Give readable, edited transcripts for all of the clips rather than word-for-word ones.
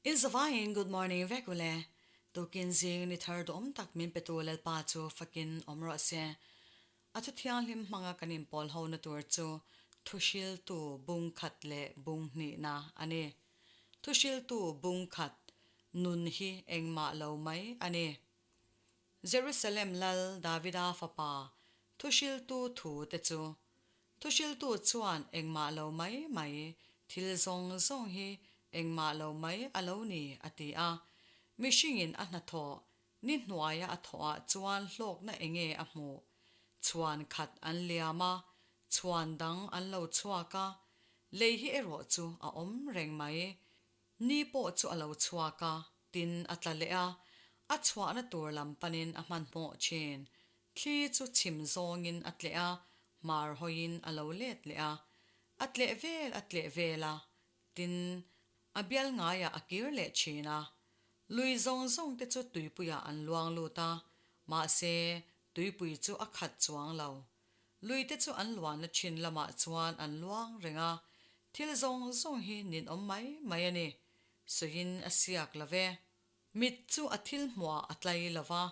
In zavaiin good morning vek ule. Tukin zing ni thar duhawm tak min petu Lalpa chu fakin awm rawh se. A thu thianghlim hmanga kan inpawl ho na tur chu Thuhriltu bung khat leh bung hnihna a ni. Thuhriltu bung khat nun hi engmah lo mai a ni. Jerusalem Lal Davida fapa Thuhriltu thu te chu Thuhriltu chuan engmah lo mai mai, thil zawng zawng hi engmah lo mai a lo ni a ti a. Mihringin a hnathawh ni hnuaia a thawhah chuan hlawkna enge a hmuh? Chhuan khat an liam a, chhuan dang an lo chhuak a, lei hi erawh chu a awm reng mai. Ni pawh chu a lo chhuak a, tin a tla leh a, a chhuahna tur lam panin a hmanhmawh thin. Thli chu chhim zawngin a tleh a, hmar hawiin a lo let leh a. A tleh vel a tleh vel a, tin a bial ngaiah a kir leh thin a. Lui zawng zawng te chu tuipuiah an luang lut a, mahse tuipui chu a khat chuang lo. Lui te chu an luanna thin lamah chuan an luang reng a, thil zawng zawng hi ninawm mai mai a ni. Sawiin a siak lo ve. Mit chu a thil hmuah a tlai lo va,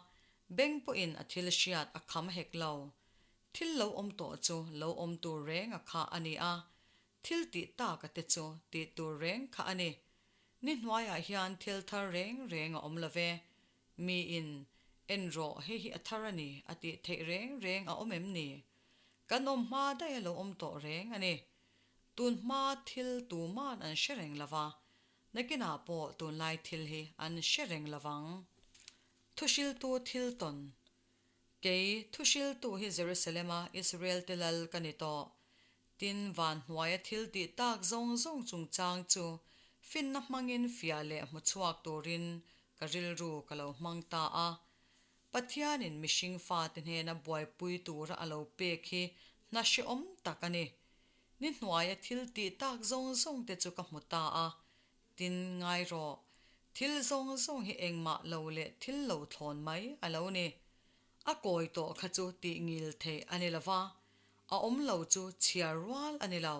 beng pawhin a thil hriat a kham hek lo. Thil lo awm tawh chu lo awm tur reng a kha a ni a, thil tih taka te chu tih tur reng kha a ni. Ni hnuaiah hian thil thar reng reng a awm lo ve. Miin, En rawh, hei hi a thar a ni, a tih theih reng reng a awm em ni? Kan awm hma daih a lo awm tawh reng a ni. Tun hma thil tuman an hre reng lo va, nakinah pawh tunlai thil hi an hre reng lo vang. Thuhriltu thil tawn Kei, thuhriltu hi Jerusalem-a Israel-te lal ka ni tawh. Tin, van hnuaia thil tih tak zawng zawng chungchang chu finna hmangin fiah leh hmu chhuak turin ka rilru ka lo hmang ta a. Pathianin mihring fate hnena buaipui tura a lo pek hi hna hrehawm tak a ni. Ni hnuaia thil tih tak zawng zawng te chu ka hmu ta a. Tin, ngai rawh, thil zawng zawng hi engmah lo leh thil lo thlawn mai a lo ni. A kawi tawh kha chu tih ngil theih a ni lo va, a awm lo chu chhiar rual a ni lo.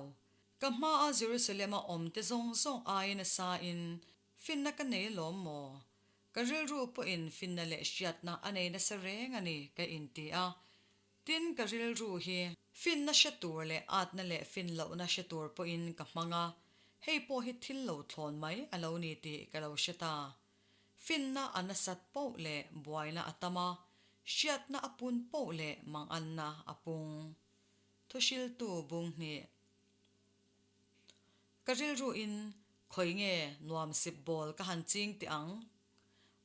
Ka hmaa Jerusalem-a awmte zawng zawng aiin a sain finna ka nei alawm maw? Ka rilru pawhin finna leh hriatna a nei nasa reng a ni ka inti a. Tin, ka rilru hi finna hre tur leh atna leh fin lohna hre tur pawhin ka hmang a, hei pawh hi thil lo thlawn mai a lo ni tih ka lo hre ta. Finna a nasat poh leh buaina a tam a, hriatna a pun poh leh manganna a pung. Thuhriltu bung hnih. Ka rilruin khawi nge nuam sip bawl ka han ching teh ang?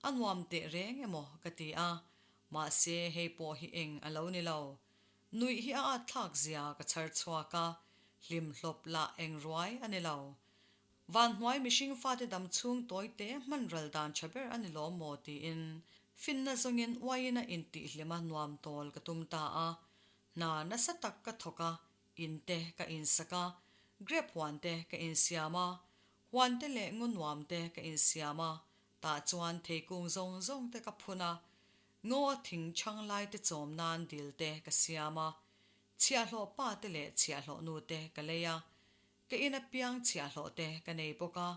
A nuam teh reng emaw ka ti a, mahse hei pawh hi eng a lo ni lo. Nuih hi a atthlak zia ka chhar chhuak a, hlim hlawp lah eng ruai a ni lo. Vanhnuai mihring fate dam chhung tawi te hman ral dan tha ber a ni lawm maw tiin finna zawngin uaiin a intihhlima nuam tawl ka tum ta a. Hna nasa tak ka thawk a, in te ka insak a, grape huan te ka insiam a, huan te leh ngaw nuam te ka insiam a, tah chuan theikung zawng zawng te ka phun a, ngaw a thing chhang lai te chawm nan dil te ka siam a, chhiahhlawh pa te leh chhiahhlawh nu te ka lei a, Ka in apiang chhiahhlawh te ka nei bawk a,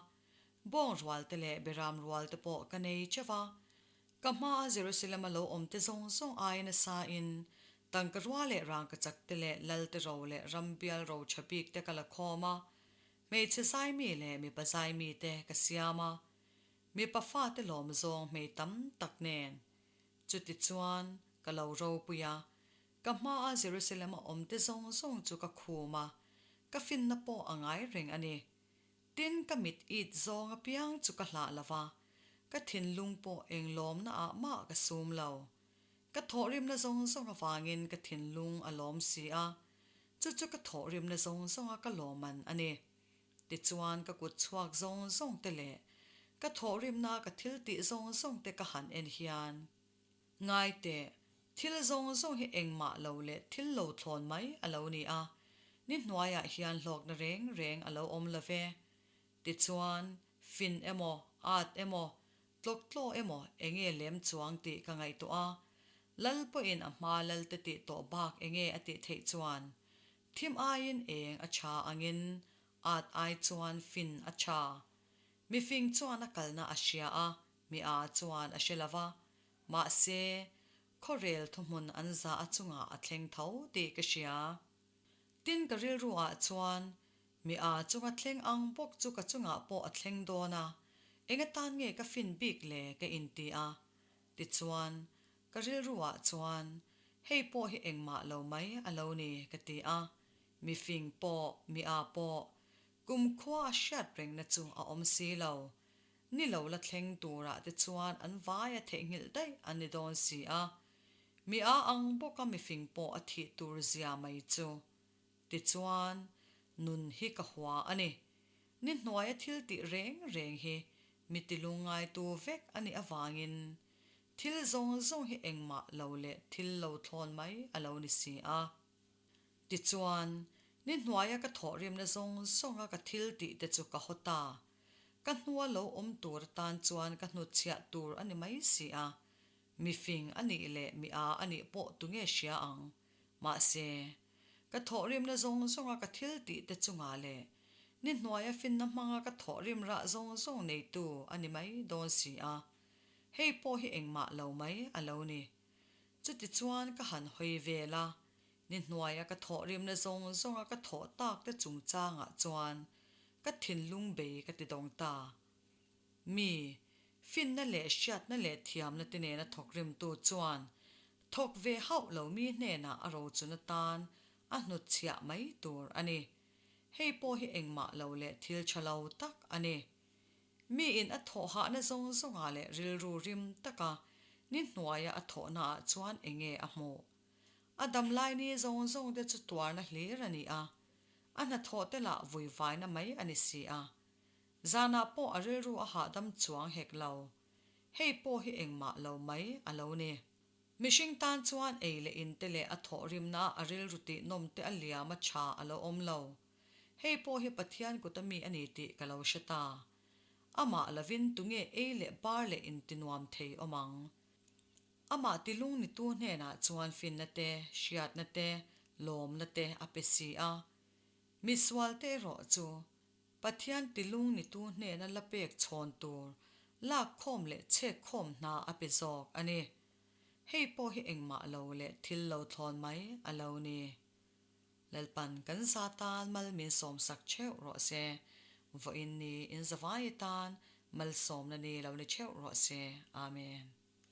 bawng rual te leh beram rual te pawh ka nei teuh a. Ka hmaa Jerusalem-a lo awm te zawng zawng ai nasa in tangka rua leh rangkachak te leh lal te ro leh ram bial ro tha bik te ka la khawm a, hmeichhe zai mi leh mipa zai mi te ka siam a, mipa fate lawm zawng hmei tam tak nen. Chutichuan ka lo ropui a, Ka hmaa Jerusalem a awmte zawng zawng chu ka khum a, ka finna pawh a ngai reng a ni. Tin, ka mit it zawng apiang chu ka hlah lo va, ka thinlung pawh eng lawmna ah mah ka sum lo. Ka thawhrimna zawng zawng avangin ka thinlung a lawm si a, chu chu ka thawhrimna zawng zawnga ka lawman a ni. Tichuan ka kut chhuak zawng zawngte leh ka thawhrimna ka thiltih zawng zawngte ka han en hian, Ngai teh, thil zawng zawng hi engmah lo leh thil lo thlawn mai a lo ni a, ni hnuaiah hian hlawkna reng reng a lo awm lo ve. Tichuan, fin emaw, at emaw, tlawk tlaw emaw enge lem chuang tih ka ngaihtuah a, Lal pawhin a hma Lalte tih tawh bak enge a tih theih chuan, thim aiin eng a tha angin at ai chuan fin a tha. Mifing chuan a kalna a hria a, mi â chuan a hre lo va. Mahse, khawrel thuhmun an zah a chungah a thleng tho tih ka hria. Tin ka rilru ah chuan mi â chunga thleng ang bawk chu ka chungah pawh a thleng dawn a, eng atan nge ka fin bik le ka inti a. Tichuan, ka rilru ah chuan hei pawh hi engmah lo mai a lo ni ka ti a, mi fing pawh, mi â pawh kumkhua a hriat rengna chu a awm si lo. Ni lo la thleng turah te chuan an vai a theihnghilh daih an ni dawn si a. Mi a ang bawk a mifing pawh a thih tur zia mai chu. Tichuan, nun hi ka hua a ni. Ni hnuaia thil tih reng reng hi mi tilungngaitu vek a nih avangin thil zawng zawng hi engmah lo leh thil lo thlawn mai a lo ni si a. Tichuan, ni hnuaia ka thawhrimna zawng zawnga ka thil tih te chu ka haw ta. Ka hnua lo awm tur atan chuan ka hnutchhiah tur a ni mai si a. Mi fing a nih leh mi â a nih pawh tunge hria ang? Mahse, ka thawhrimna zawng zawnga ka thil tih te chungah leh ni hnuaia finna hmanga ka thawhrim rah zawng zawng neitu a ni mai dawn si a. Hei pawh hi engmah lo mai a lo ni. Chutichuan ka han hawi vel a, ni hnuaia ka thawhrimna zawng zawnga ka thawh tak te chungchangah chuan ka thinlung bei ka ti dawng ta. Mi, finna leh hriatna leh thiamna te nena thawk rimtu chuan thawk ve hauh lo mi hnenah a rochun atan a hnutchhiah mai tur a ni. Hei pawh hi engmah lo leh thil tha lo tak a ni. Miin a thawh hahna zawng zawngah leh rilru rim taka ni hnuaia a thawhnaah chuan enge a hmuh? A damlai ni zawng zawng te chu tuarna hlir a ni a, a hnathawh te lah vuivaina mai a ni si a. Zanah pawh a rilru a hahdam chuang hek lo. Hei pawh hi engmah lo mai a lo ni. Mihring tan chuan ei leh in te leh a thawhrimna a rilru tih nawm te a liam a tha a lo awm lo. Hei pawh hi Pathian kut a mi a ni tih ka lo hre ta. Amah lovin tunge ei leh bar leh in ti nuam thei awm ang. Amah tilung nitu hnenah chuan finna te, hriatna te, lawmna te a pe si a. Misual te erawh chu Pathian tilung nitu hnena la pek chhawn tur lakkhawm leh chhekkhawm hna a pe zawk a ni. Hei pawh hi engmah lo leh thil lo thlawn mai a lo ni. Lalpan kan za tan mal min sawmsak theuh rawh se. Vawiin ni in zavai tan malsawmna ni lo ni theuh rawh se. Amen.